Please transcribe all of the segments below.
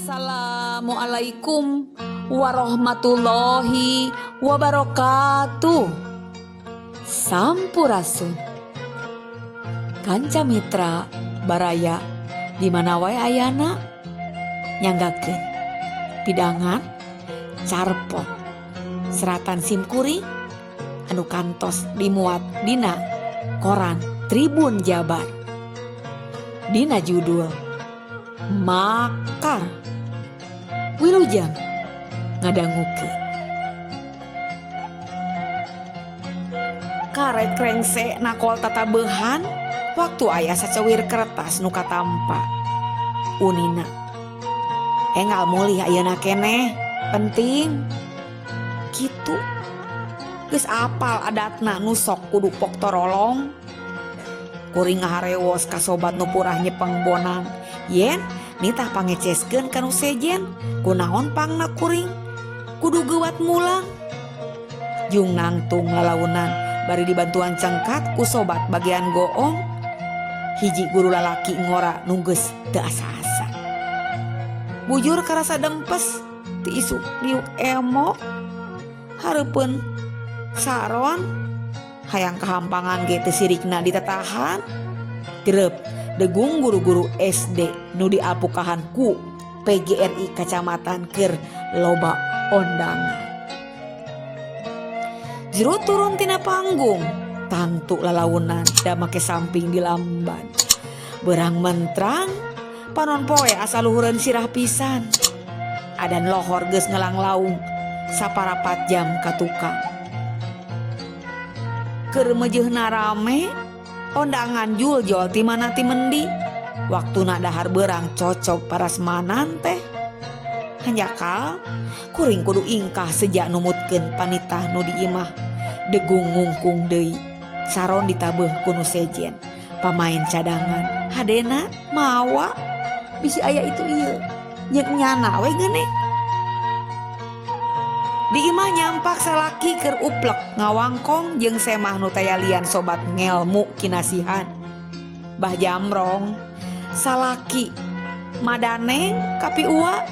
Assalamualaikum warahmatullahi wabarakatuh. Sampurasun. Kanca Mitra Baraya di mana wae ayana nyanggakeun pidangan carpot seratan simkuring anu kantos dimuat dina koran Tribun Jabar dina judul Makar. Wilujeng ngadangukeun. Karek rengse nakol tatabehan waktu aya sacawir kertas nu katampa. Unina enggal mulih ayeuna keneh penting. Kitu geus apal adatna nu sok kudu pok torolong. Kuring ngaharewos ka sobat nu purah nyepeng bonang. Yen nitah pangeceskeun ka nu sejen, kunaon pangna kuring kudu geuwat mulang. Jung nangtung lalaunan bari dibantuan cengkat ku sobat bagian goong. Hiji guru lalaki ngora nu geus teu asa-asa. Bujur karasa dempes ti isuk diuk emo. Hareupeun saron hayang kahampangan ge teu sirikna ditatahan. Grep degung guru-guru SD nu diapukahan ku PGRI kacamatan keur loba ondangan. Jero turun tina panggung, tangtu lalaunan da make samping di lamban. Berang mentrang, panon poe asa luhureun sirah pisan. Adan lohor geus ngelanglaung saparapat jam ka tukang. Keur meujeuhna rame, ondangan juljol ti mana ti mendi. Waktuna dahar berang cocok parasmanan teh. Hanjakal kuring kudu ingkah sejak numutkeun panitah nu di imah. Degung ngungkung deui, saron ditabeuh ku nu sejen. Pamain cadangan hadena mawa bisi aya itu ieu. Nyeuk nyana we geuneh. Di imah nyampak salaki keur uplek ngawangkong jeung semah nu tayalian sobat ngelmu kinasihan. Bah Jamrong salaki madaneng kapi ua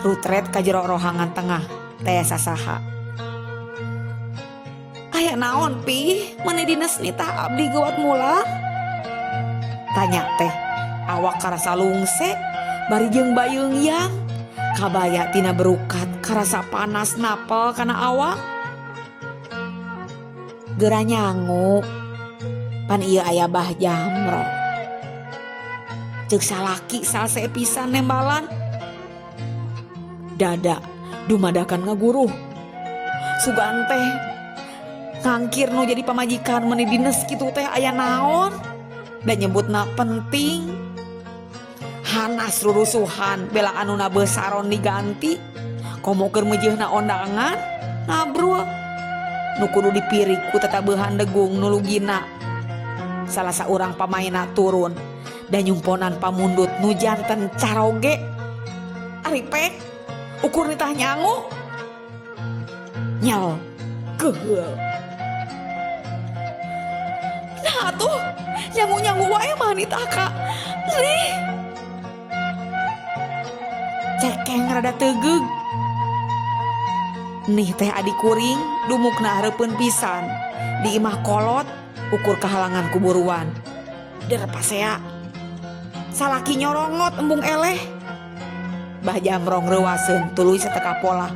rutret ka jero rohangan tengah teh sasaha. Aya naon pi meuni dines nitah abdi geuwat mula? Tanya teh awak karasa lungse bari jeung bayeung yang kabaya tina berukat karasa panas napel kana awak. Geura nyangu pan ieu aya Bah Jamrong. Ceuk salaki salse pisan nembalan. Dada dumadakan ngaguruh. Sugan teh ngangkir nu jadi pamajikan meuni dines kitu teh aya naon? Da nyebutna penting. Hanas rurusuhan bela anu nabeuh saron diganti. Komo keur meujeuhna ondangan ngabrul. Nu kudu dipirik ku tatabehan degung nu lugina. Salah saurang pamainna turun dan nyumponan pamundut nu janten caroge. Ari pek ukur nitah nyangu. Nyel keheul. Nah atuh nyangu-nyangu wae mah nitah ka. Nih. Cekeng rada tegeug. Nih teh adi kuring dumukna hareupeun pisan. Di imah kolot ukur kahalangan kuburuan. Der pasea. Salaki nyorongot embung eleh. Bah Jamrong reuaseun tuluy sateka pola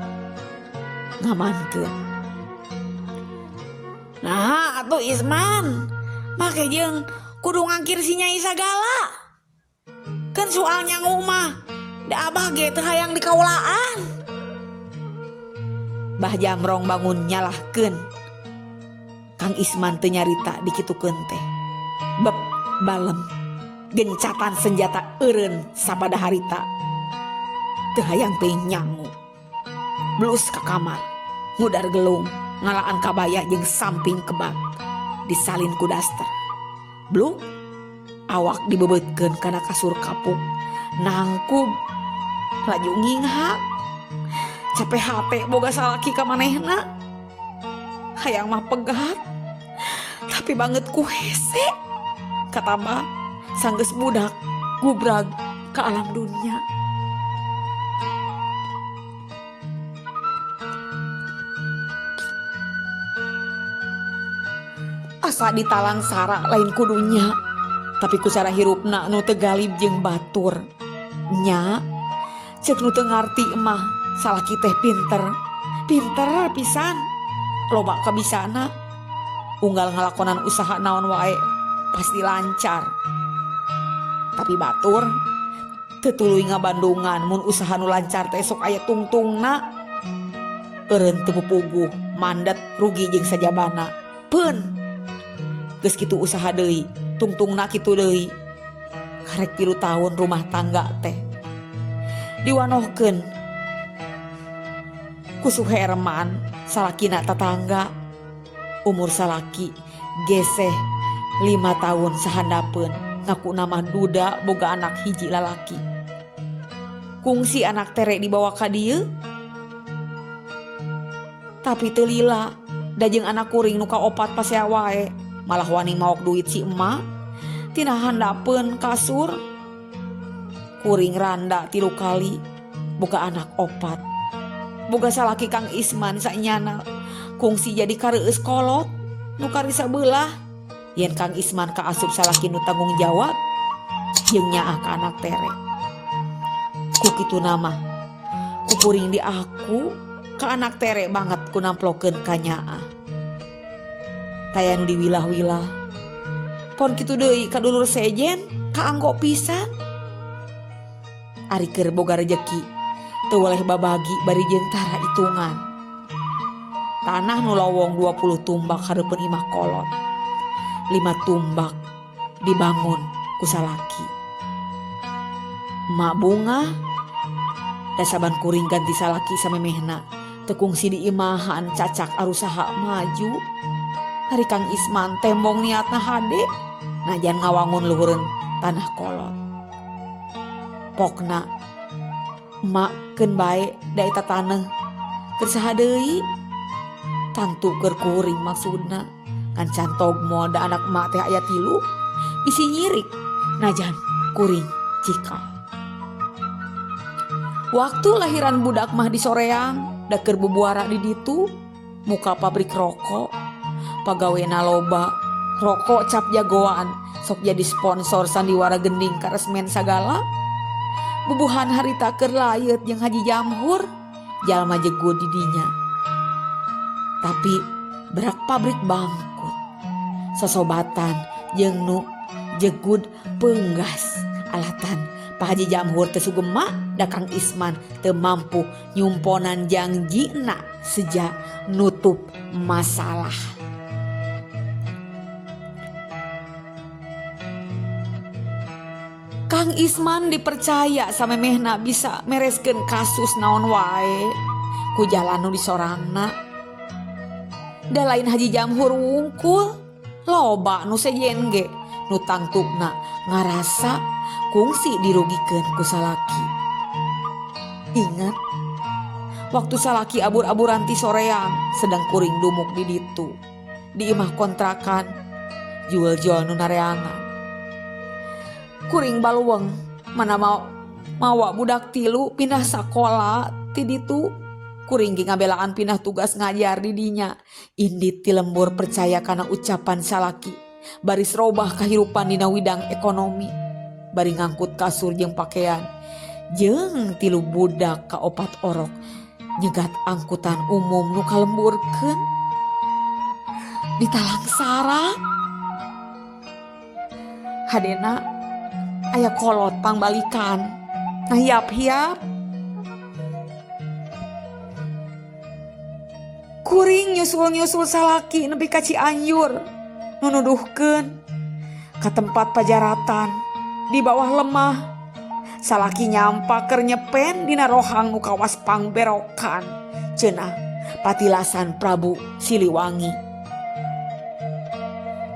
ngamankeun. Nah atuh Isman make jeung kudu ngangkir si Nyai sagala. Keun soal nyangu mah da abah ge teu hayang dikaulaan. Bah Jamrong bangun nyalahkeun. Kang Isman teu nyarita dikitukeun teh. Beb balem gencatan senjata eureun sapada harita. Teu hayang teuing nyangu. Blus ka kamar, ngudar gelung, ngalaan kabaya jeung samping kebak disalin ku daster. Bluk awak dibebeutkeun kana kasur kapuk. Nangkub laju nginghak. Capek hate boga salaki ka manehna. Hayang mah pegat tapi banget ku hese. Katamba sanggeus budak gubrag ka alam dunya. Asa ditalang sara lain kudunya tapi ku cara hirupna nu teu galib jeung batur. Nya cek nu teu ngarti mah salaki teh pinter. Pinter pisan. Loba kabisana. Unggal ngalakonan usaha naon wae pasti lancar. Tapi batur teu tuluy ngabandungan mun usaha nu lancar teh sok aya tungtungna. Eureun teu pupuguh, mandet rugi jeung sajabana. Peun. Geus kitu usaha deui, tungtungna kitu deui. Karek 3 tahun rumah tangga teh diwanohkeun ku Suherman salakina tatangga. Umur salaki geseh 5 tahun sahandapeun, ngaku nama duda boga anak hiji lalaki. Kungsi anak tere dibawa ka dieu. Tapi teu lila, da jeung anak kuring nu kaopat pasea wae. Malah wani maok duit si emak tina handapeun kasur. Kuring randa 3 kali boga anak 4. Boga salaki Kang Isman sanyana kungsi jadi kareueus kolot nu karisa beulah. Yen Kang Isman kaasup salaki nu tanggung jawab jeung nyaah ka anak tere. Ku kitu nama ku kuring di aku ka anak tere banget ku namplokeun ka nyaah. Taya nu diwilah-wilah. Pon kitu deui ka dulur sejen kaanggo pisan. Ari keur boga rejeki teu weleh babagi bari jeung tara hitungan. Tanah nu lowong 20 tumbak hareupeun imah kolot. 5 tumbak dibangun ku salaki. Mak bunga da saban kuring ganti salaki samemehna teu kungsi di imahan cacak arusaha maju. Hari Kang Isman tembong niatna hade najan ngawangun luhureun tanah kolot. Pokna emak keun bae da eta taneuh keur saha deui? Tangtu keur kuring maksudna. Ngan cantog moal da anak emak teh aya 3 bisi nyirik najan kuring cikal. Waktu lahiran budak mah di soreang da keur bubuara di ditu muka pabrik rokok. Pagawena loba, rokok cap jagoan, sok jadi sponsor sandiwara gending karesmen sagala. Bubuhan harita keur layeut jeung Haji Jamhur, jalma jegud di dinya. Tapi berak pabrik bangkrut. Sosobatan jeung nu jegud peunggas alatan Pak Haji Jamhur teu sugema da Kang Isman teu mampu nyumponan jangjina sejak nutup masalah. Kang Isman dipercaya samemehna bisa mereskeun kasus naon wae ku jalan nu disorangna. Da lain Haji Jamhur wungkul, loba nu sejen ge nu tangtupna ngarasa kungsi dirugikeun ku salaki. Ingat waktu salaki abur-aburan ti soreang sedang kuring dumuk di ditu di imah kontrakan jual-jual nu nareangan. Kuring baluweng mana mau mawa budak 3 pindah sakola ti ditu. Kuring ge ngabelaan pindah tugas ngajar di dinya. Indit ti lembur percaya kana ucapan salaki. Baris robah kahirupan dina widang ekonomi. Bari ngangkut kasur jeung pakaian jeung 3 budak ka 4 orok nyegat angkutan umum nu kalemburkeun. Ditalang sara. Hadena aya kolot pangbalikan. Nah hiap-hiap. Kuring nyusul-nyusul salaki nepi ka Cianjur nu nuduhkeun ka tempat pajaratan di bawah lemah. Salaki nyampa keur nyepen dina rohang nu kawas pangberokan cenah patilasan Prabu Siliwangi.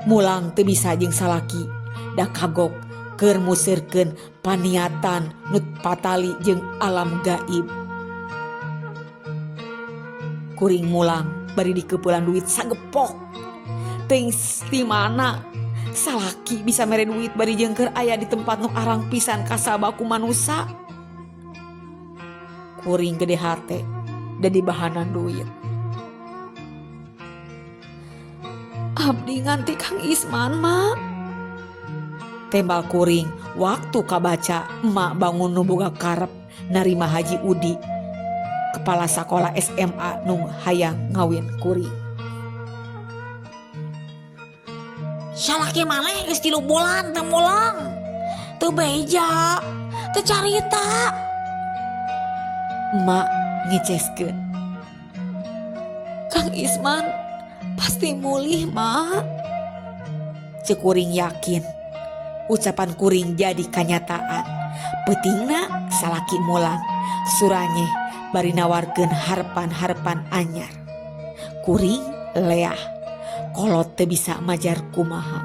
Mulang teu bisa jeung salaki da kagok keur museurkeun paniatan nu patali jeung alam gaib. Kuring mulang bari dikeupelan duit sagepok. Teuing ti mana salaki bisa mere duit bari jeung keur aya di tempat nu arang pisan kasaba ku manusa. Kuring gede hate da dibahanan duit. Abdi nganti Kang Isman mak. Tembal kuring waktu kabaca emak bangun nu boga karep narima Haji Udi, kepala sekolah SMA nu hayang ngawin kuring. Salaki maneh geus 3 bulan teu mulang. Teu beja, teu carita. Emak ngeceskeun. Kang Isman pasti mulih, Mak. Ceuk kuring yakin. Ucapan kuring jadi kanyataan. Peutingna salaki mulang, suranyeh bari nawarkeun harepan-harepan anyar. Kuring leah, kolot teu bisa majar kumaha.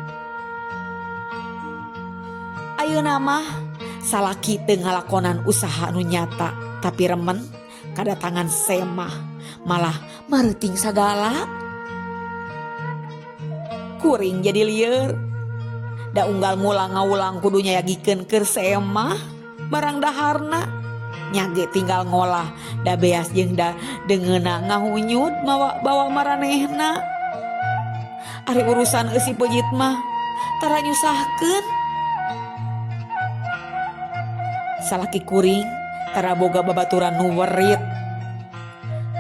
Ayeuna mah salaki teu ngalakonan usaha nu nyata, tapi remen kadatangan semah, malah mareuting sagala. Kuring jadi lieur. Da unggal mulang ngawulang kudu nyayagikeun keur semah barang daharna. Nyage tinggal ngolah da beas jeung da deungeuna ngahunyut mawa bawa maranehna. Ari urusan eusi peujit mah tara nyusahkeun. Salaki kuring tara boga babaturan nu werit.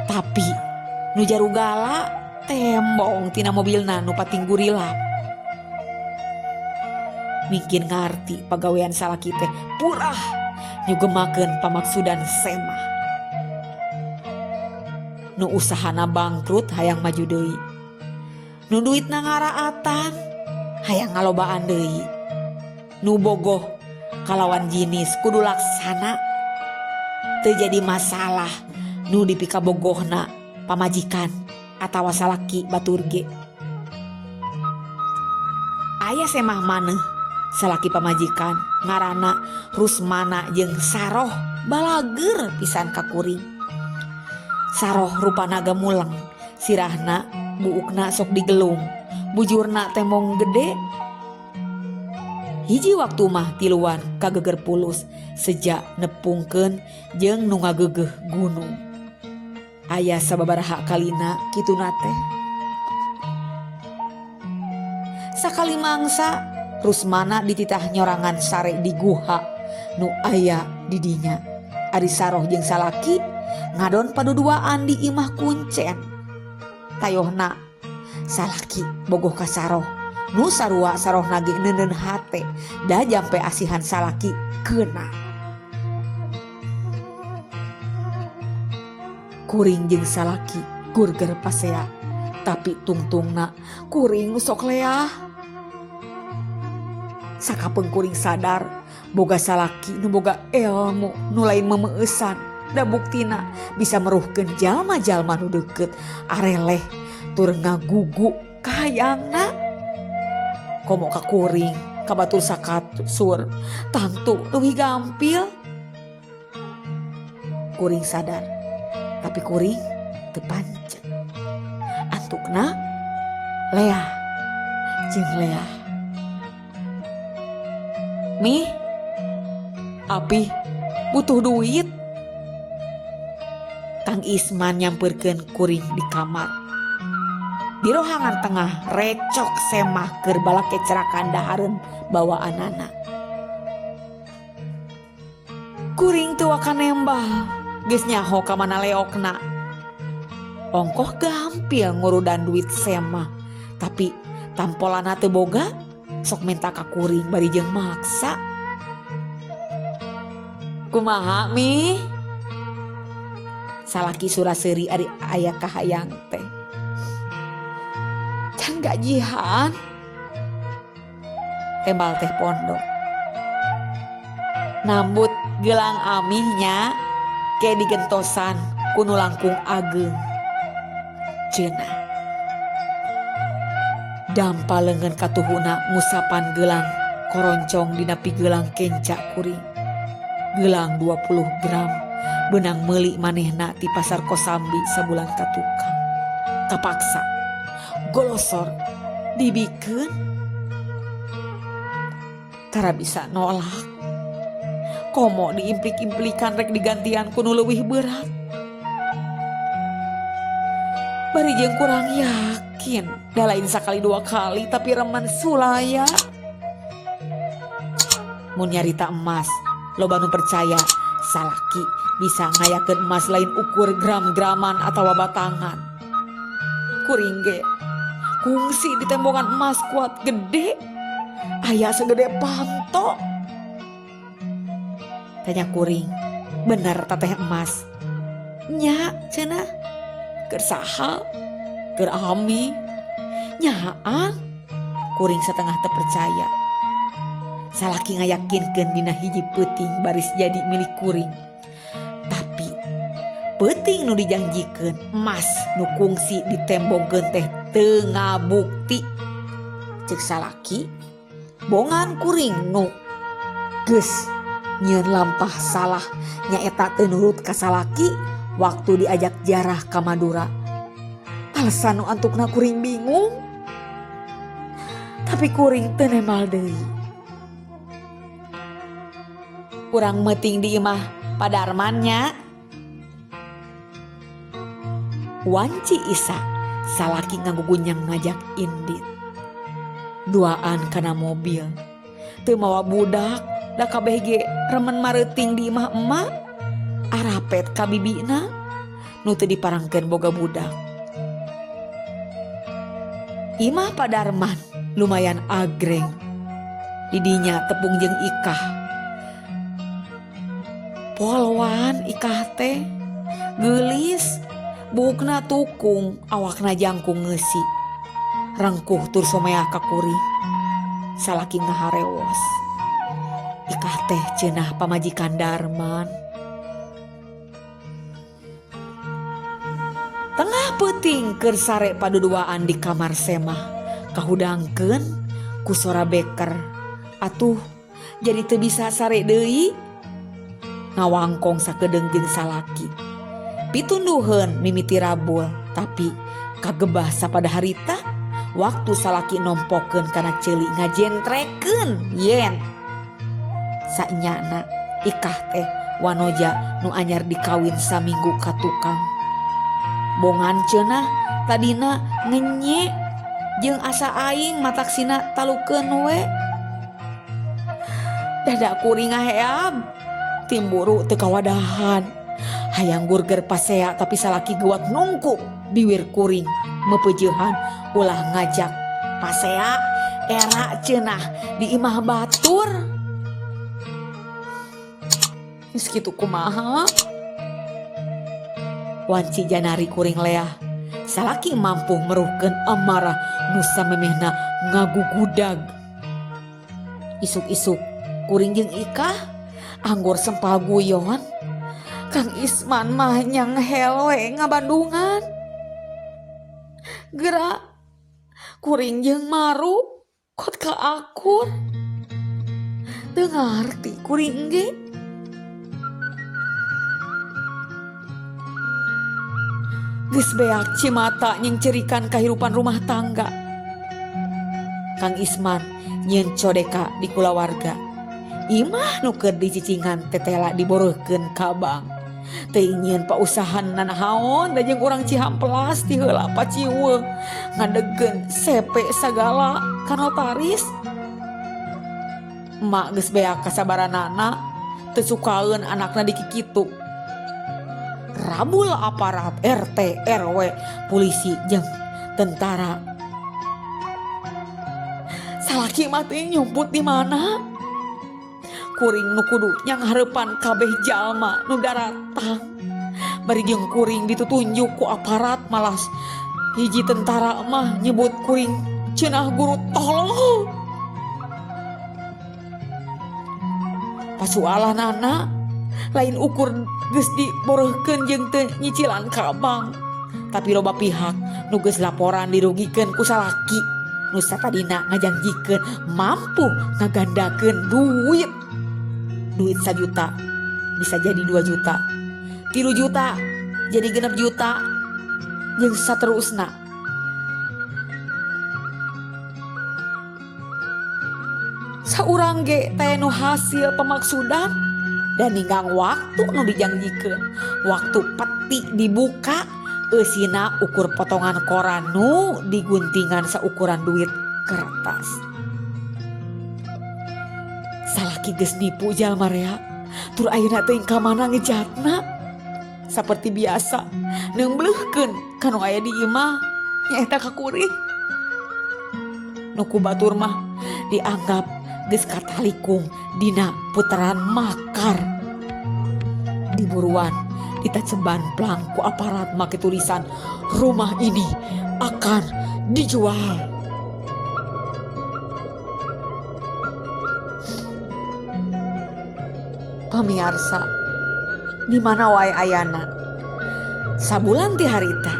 Tapi nu jarugala tembong tina mobilna nu pating gurilap. Mungkin ngarti pagawean salaki teh purah nyugemakeun pamaksudan semah. Nu usahana bangkrut hayang maju deui. Nu duitna ngaraatan hayang ngalobaan deui. Nu bogoh kalawan jinis kudu laksana. Teu jadi masalah nu dipikabogohna pamajikan atawa salaki batur ge. Aya semah maneh salaki pamajikan ngaranna Rusmana jeung Saroh balager pisan ka kuring. Saroh rupana gemuleng, sirahna buukna sok digelung, bujurna tembong gede. Hiji waktu mah tiluan kageger pulus sejak nepungkeun jeung nu ngagegeh gunung. Aya sababaraha kalina kituna teh. Sakali mangsa Rusmana dititah nyorangan sare di guha nu aya di dinya. Ari Saroh jeung salaki ngadon paduduaan di imah kuncen. Tayohna salaki bogoh ka Saroh. Nu sarua Saroh nage neuneun hate da jampe asihan salaki keuna. Kuring jeung salaki gurger pasea, tapi tungtungna kuring nu sok leah. Sakapeung kuring sadar boga salaki nu boga ilmu nu lain memeusan, da buktina bisa meruhkeun jalma-jalma nu deukeut areleh tur ngagugu kahayangna. Komo ka kuring ka batur sakasur tangtu leuwih gampil. Kuring sadar tapi kuring teu pancet. Antukna leah jeung leah. Mi, api butuh duit. Kang Isman nyamperkeun kuring di kamar. Di rohangan tengah recok semah keur balake cerakan dahareun bawaanana. Kuring teu waka nembal, geus nyaho ka mana leokna. Ongkoh gampil ngurudan duit semah, tapi tampolana teu boga. Sok minta ka kuring bari jeung maksa. Kumaha mi? Salaki suraseuri ari aya kahayang teh. Can gajihan. Tembal teh pondok. Nambut gelang amihnya ke digentosan ku nu langkung ageng. Cenah. Dampa leungeun katuhuna ngusapan gelang koroncong dina pigelang kenca kuring. Gelang 20 gram benang meuli manehna ti pasar Kosambi sabulan ka tukang. Kapaksa golosor dibikeun. Tara bisa nolak. Komo diimplik-implikan rek digantian ku nu leuwih berat. Bari jeung kurang yakin, da lain sakali dua kali tapi remen sulaya. Mun nyarita emas, loba nu percaya salaki bisa ngayakeun emas lain ukur gram-graman atawa batangan. Kuring ge kungsi di tembongan emas kuat gede, aya segede panto. Tanya kuring, bener teteh emas? Nya cenah, keur saha? Keur ami? Nyaan? Kuring setengah teu percaya. Salaki ngayakinkeun dina hiji peuting baris jadi milik kuring. Tapi peuting nu dijanjikeun emas nu kungsi ditembongkeun teh teu ngabukti. Ceuk salaki, bongan kuring nu geus nyieun lampah salah nyaeta teu nurut ka salaki waktu diajak jarah ka Madura. Alasan nu antukna kuring bingung. Tapi kuring teu nemal deui. Kurang meuting di imah padarmannya. Wanci Isa salaki ngagugunyang ngajak indit. Duaan kana mobil. Teu mawa budak, da kabeh ge remen mareuting di imah emak. Arapet ka bibina nu teu diparangkeun boga budak. Imah padarman lumayan agreng. Didinya tepung jeung Ikah. Polwan Ikah teh geulis, buukna tukung, awakna jangkung ngeusi. Rengkuh tur somea ka kuring. Salaki ngaharewos. Ikah teh cenah pamajikan Darman. Tengah peuting keur sare paduduaan di kamar semah, kahudangkeun ku sora beker. Atuh jadi teu bisa sare deui. Ngawangkong sakedeung jeung salaki. Pitunduheun mimiti rabul, tapi kagebah sapada harita waktu salaki nompokeun kana ceuli ngajentrekeun yen. Sanyana Ikah teh wanoja nu anyar dikawin saminggu ka tukang. Bongan cenah tadina ngenye jeung asa aing mataksina talukeun we. Dada kuring ngaheab. Timburu teu kawadahan. Hayang gurger pasea tapi salaki geuwat nungkup biwir kuring meupeujehan ulah ngajak pasea era cenah di imah batur. Geus kitu kumaha? Wanci janari kuring leah. Salaki mampu meruhkeun amarah nu samemehna ngagugudag. Isuk-isuk kuring jeung Ikah anggur sempal guyon. Kang Isman mah nyang helwe ngabandungan. Gerak kuring jeung maru kot ka akur. Teu ngarti kuring ge. Geus beak cimata nyengcerikan kahirupan rumah tangga. Kang Isman nyieun codeka di kulawarga. Imah nu keur dicicingan tetela diboreuhkeun ka bank. Teu nyieun pausahan nanahaon da jeung urang Cihampelas ti heula paciweuh ngadegkeun CP sagala ka notaris. Emak geus beak kasabaranana teu sukaeun anakna dikikitu. Rabul aparat RT, RW, polisi jeung tentara. Salaki mah teh nyumput di mana? Kuring nu kudu nyanghareupan kabeh jalma nu daratang. Bari jeung kuring ditutunjuk ku aparat malas hiji tentara mah nyebut kuring cenah guru tolol. Pasualanana lain ukur geus diboreuhkeun jeung teu nyicilan ka bank. Tapi loba pihak nu geus laporan dirugikeun ku salaki nu satadina ngajanjikeun mampu ngagandakeun duit. Duit 1 juta bisa jadi 2 juta, 3 juta jadi 6 juta, jeung saterusna. Saurang ge teh nu hasil pemaksudan dan ninggang waktu nu dijanjikeun. Waktu peti dibuka Eusina ukur potongan koran nu diguntingan saukuran duit kertas. Salaki geus nipu jalma rea, tur ayeuna teuing ka mana ngejatna. Saperti biasa neumbleuhkeun ka nu aya di imah nyaeta ka kuring. Nu ku batur mah dianggap geus katalikung dina puteran makar. Diburuan ditaceban plang ku aparat make tulisan rumah ini akan dijual. Pamiarsa, di mana wae ayana? Sabulan ti harita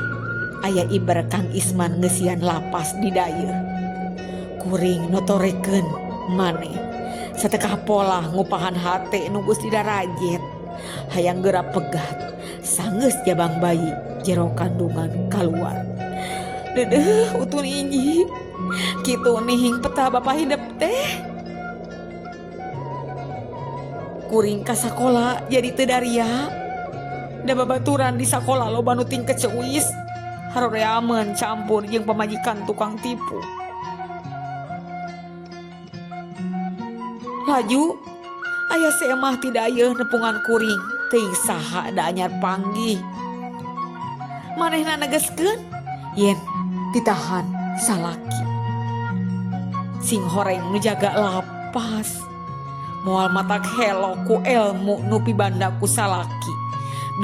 aya iber Kang Isman ngeusian lapas di dayeuh. Kuring notorekeun maneh satekah polah ngupahan hate nu geus didarajet. Hayang geura pegat sanggeus jabang bayi jero kandungan kaluar. Dedeh utun inji kitu nihing peta bapa hidep teh. Kuring ka sakola jadi teu daria. Da babaturan di sakola loba nu ting keceuis. Haroreameun campur jeung pamajikan tukang tipu. Laju aya semah ti dayeuh nepungan kuring teuing saha da anyar panggih. Manehna negeskeun yen ditahan salaki. Sing horeng nu jaga lapas. Moal matak helo ku elmu nu pibanda ku salaki.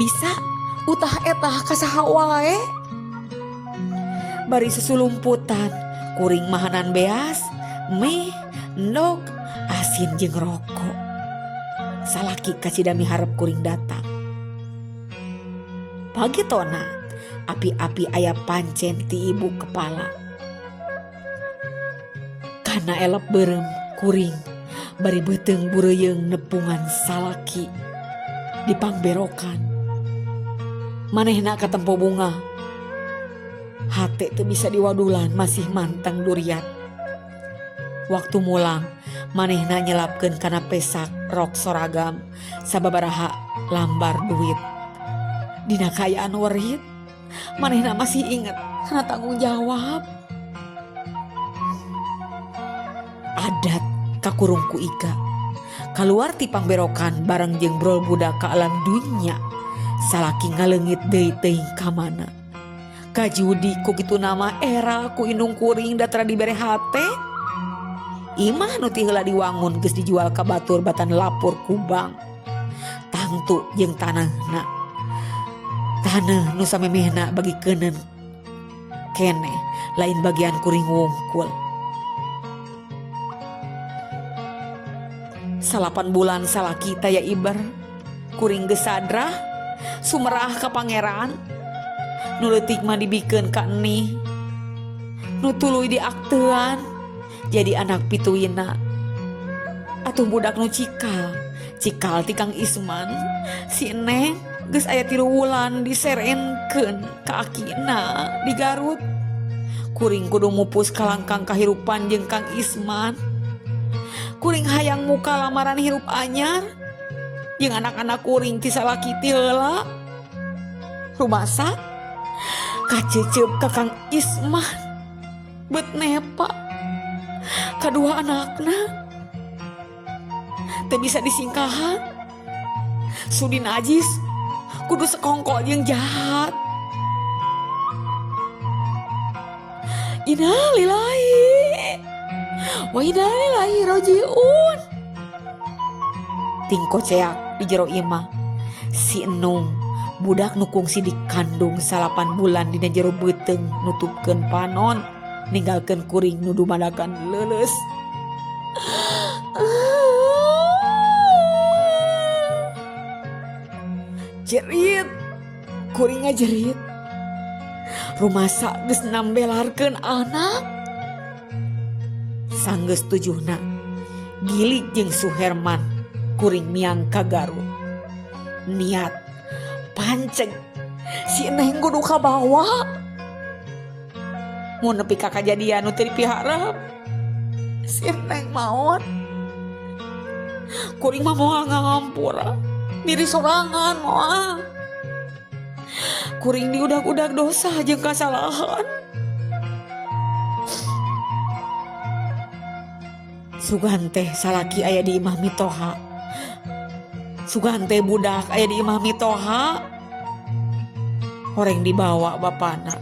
Bisa utah etah ka saha wae. Bari susulumputan kuring mahanan beas, mie, endog, asin jeung rokok. Salaki kacida miharep kuring datang. Pagi tona api-api aya pancen ti ibu kepala. Kana elep beureum kuring bari beuteung bureuyeung nepungan salaki di pangberokan. Manehna katempo bunga. Hate teu bisa diwadulan masih manteng duriat. Waktu mulang manehna nyelapkeun kana pesak rok soragam sababaraha lambar duit. Dina kaayaan werit manehna masih inget kana tanggung jawab. Adat kakurung ku Ika kaluar ti pangberokan bareng jeung brol budak ka alam dunya. Salaki ngaleungit deui teuing ka mana. Kajudi ku kitu nama era ku indung kuring datra dibere hate. Imah nu ti heula diwangun geus dijual ka batur batan lapur ku bank. Tangtu jeung tanahna. Tanah nu samemehna bagi keuneun keneh lain bagian kuring wungkul. 8 bulan salaki taya iber. Kuring geus sadrah sumerah ka pangeran. Nu leutik mah dibikeun ka enih. Nu tuluy diaktean jadi anak pituina. Atuh budak nu cikal, cikal ti Kang Isman. Si Neng geus aya 3 wulan diserenkeun ka akina di Garut. Kuring kudu mupus kalangkang kahirupan jeung Kang Isman. Kuring hayang muka lamaran hirup anyar jeung anak-anak kuring ti salaki ti heula. Rumasa kaceceup ka Kang Isman bet nepa kadua anakna teu bisa disingkahan. Sudi najis kudu sekongkol jeung jahat. Innalillahi wa inna ilaihi rajiun. Tingko ceak di jero imah si Enung budak nu kungsi dikandung 8 bulan dina jero beuteung nutupkeun panon ninggalkeun kuring nu dumadakan leuleus. Jerit kuring ngajerit. Rumasa geus nambelarkeun anak. Sanggeus tujuhna Gilik jeung Suherman kuring miang ka Garut. Niat panceg si Neng kudu kabawa. Mun nepi ka kajadian nu teu dipiharep si Neng maot. Kuring mah moal ngahampura diri sorangan moal. Kuring diudag-udag dosa jeung kasalahan. Sugan teh salaki aya di imah mitoha. Sugan teh budak aya di imah mitoha. Horeng dibawa bapana.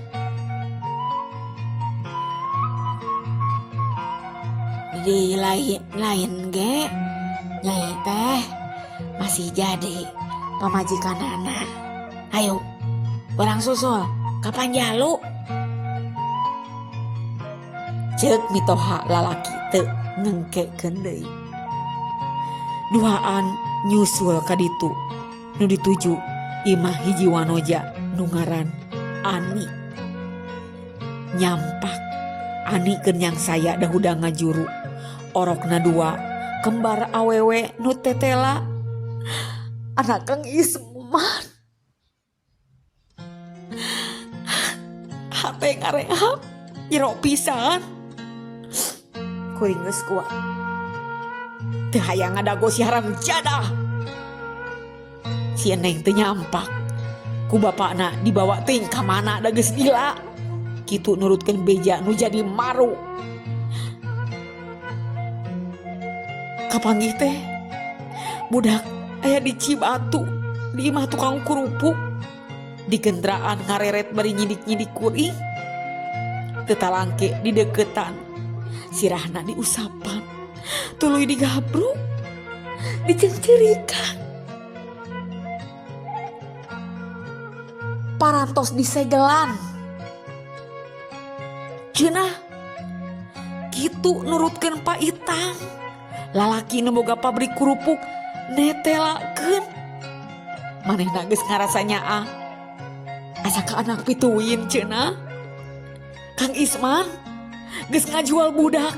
Di lain ge nyai teh masih jadi pamajikan anak. Ayo, orang susul kapan jalu? Ceuk mitoha lalaki teu ngengkekeun deui. Duaan nyusul ka ditu nu dituju imah hiji wanoja nu ngaran Ani. Nyampak Ani keur nyangsaya dahudang ngajuru. Orokna dua kembar awewe nu tetela anak Kang Isman. Hate ngareap jero pisan. Kuring geus kuat. Teu hayang ngadago si haram jadah. Si Neng teu nyampak. Ku bapakna dibawa teuing ka mana da geus gila. Kitu nurutkeun beja nu jadi maru. Kapanggih teh budak aya di Cibatu di imah tukang kerupuk. Di kendaraan ngareret bari nyidik-nyidik kuring. Teu talangke di deketan. Sirahna diusapan, tuluy digabruk, dicencirikan. Parantos disegelan. Cenah kitu nurutkeun Pak Itang. Lalaki nu boga pabrik kerupuk netelakeun. Manehna geus ngarasa nyaah. Asa ka anak pituin cenah. Kang Isman geus ngajual budak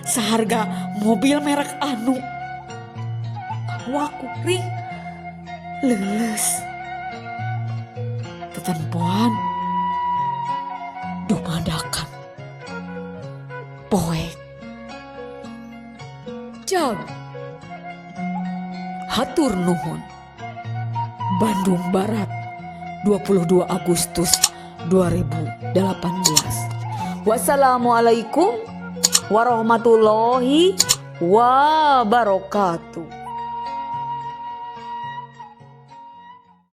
seharga mobil merek anu. Awak kuring leuleus. Tetempoan dumadakan poek jag. Hatur nuhun. Bandung Barat, 22 Agustus 2018. Wassalamualaikum warahmatullahi wabarakatuh.